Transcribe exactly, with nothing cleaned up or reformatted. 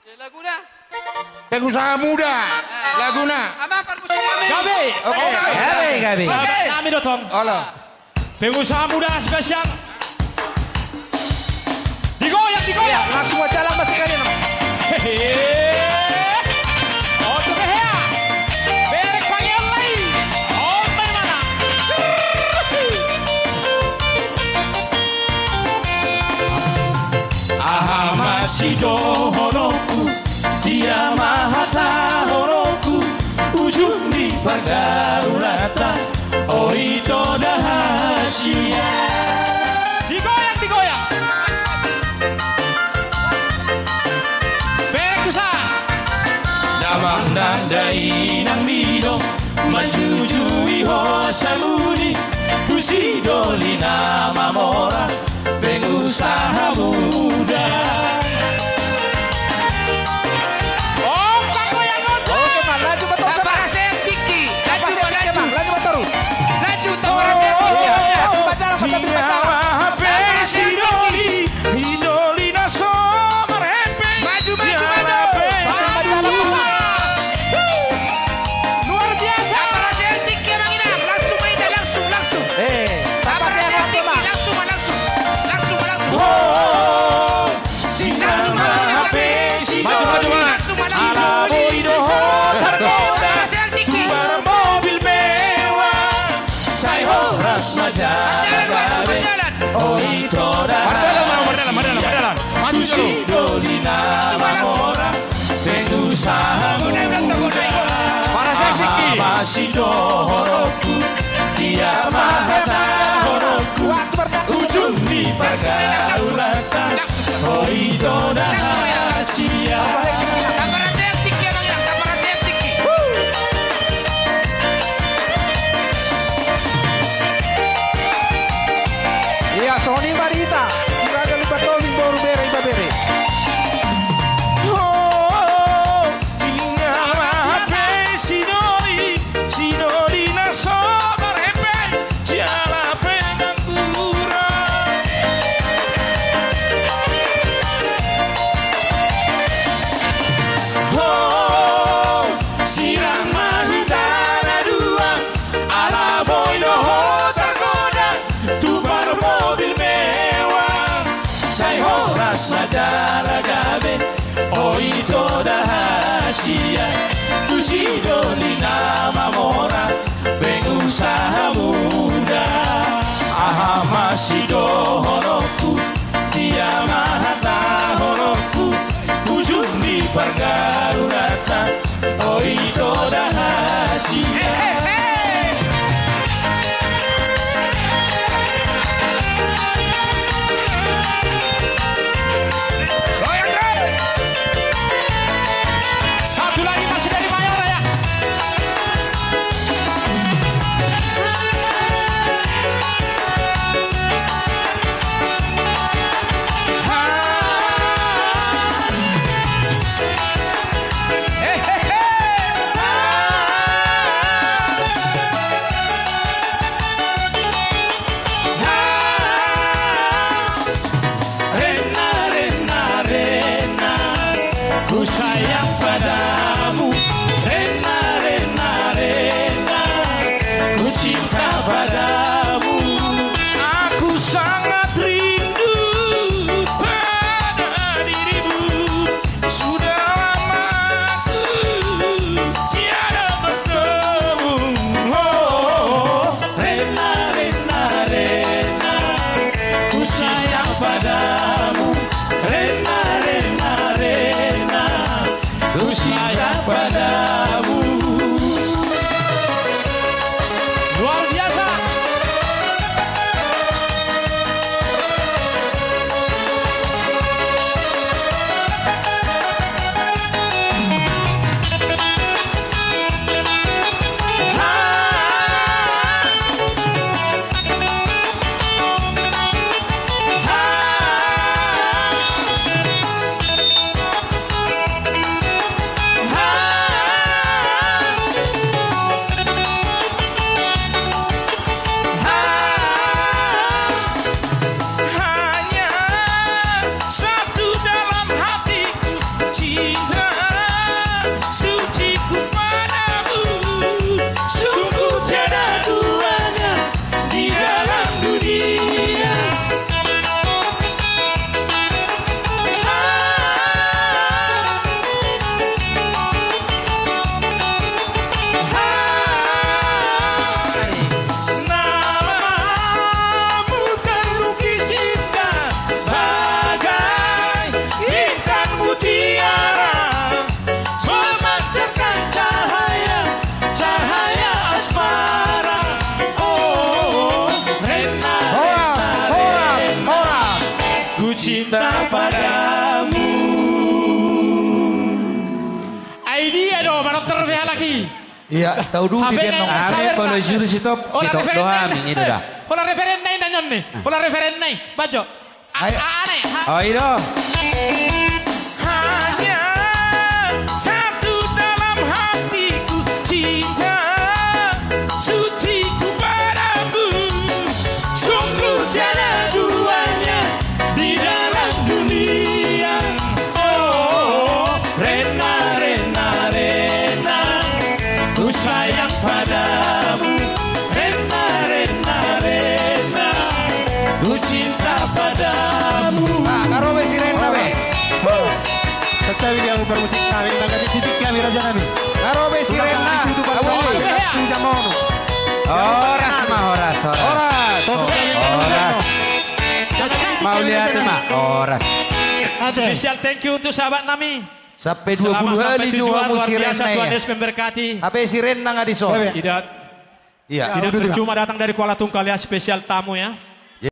Laguna. Pengusaha muda. Laguna. Ama parmusik kami. Gabe. Oke. Gabe, gabe. Sahabat nami do tong. Olo. Pengusaha muda spesial. Digoyang, digoyang. Iya, langsung aja lah, Mas, sekalian. Hehe. Oto, hehe. Berek pangeon lai. Oto, mana? Aha ma sidohononku, dia ma hatahononku, ujung ni pargaulanta, oi, ito da hasian. Digoyang, digoyang. Berek tu sa. Damang nang dainang ni do, manjujui ho sabuni, tu si doli na mamora, pengusaha muda. Oke, Mang, laju ma torus, Mang. Tapaseang tingki. Laju, tapaseang tingki, Mang. Laju ma torus. Laju, tapaseang tingki. Iya, sambil pacaran, sambil pacaran. Tapaseang tingki. Maju, maju, maju. Sambil pacaran, Mang. Luar biasa. Tapaseang tingki, Mang, inang. Langsung, Mang, inang, langsung, langsung. Eh, tapaseang tingki, Mang. Langsung, langsung. Langsung, langsung. Oh, langsung, Mang, inang, langsung. Maju, maju, Mang. Langsung, langsung. Ala boi do ho targoda. Tapaseang tingki. Tu marmobil mewah. Sai horas ma jala gabe. Oi, ito da hasian. Mardalan, Mang, mardalan, mardalan, mardalan. Maju, tu si doli na mamora, pengusaha muda. Aha ma sidohononku, dia ma hatahononku, ujung ni pargaulanta, oi, ito da hasian. Iya, songon i ma di hita. Di raja Lumban Tobing, boru, bere, ibebere. Oh, tinggal ma hape si doli, si doli na so marhepeng, jala pengangguran. Oh, sirang ma hita na dua, ala boi do ho targoda, tu marmobil mewah. Sai horas ma jala gabe, oi, ito da hasian, tu si doli na mamora, pengusaha muda. Aha ma sidohononku, dia ma hatahononku, ujung ni pargaulanta, oi, ito da hasian. Satu lagi masih dari Mayora, ya. Rena, rena, rena, ku sayang padamu. Rena, rena, rena, ku cinta padamu. Aku sangat rindu pada dirimu. Sudah lama ku tiada bertemu. Oh, rena, rena, rena, ku sayang padamu. Rena, rena, rena, ku sayang padamu. Luar biasa. Iya, tau dua di H P-na. Ame kalau juru sitop, sitop doang, ini dah. Holan referenna i nanyong ni. Holan referenna i, bajo. Ai. Aneh. Oh, i do. Hanya satu dalam hatiku, cinta suciku padamu. Sungguh tiada duanya di dalam dunia. Oh, Rena, Rena, Rena, ku sayang padamu. Rena, Rena, Rena, ku cinta padamu. Nah, nga ro be si Rena be. Horas. Horas. Tetap dia bermusik, nah, Rena, kami titik kami, raja kami. Nga ro be si Rena. Horas ma, horas, horas. Horas. Horas. Mauliate ma, horas. Special thank you untuk sahabat nami. Sampai dua puluh hari juga, luar biasa, Tuhan Yesus memberkati. Hape si Rena nga dison. Tidak, tidak percuma datang dari Kuala Tungkal ya, spesial tamu ya.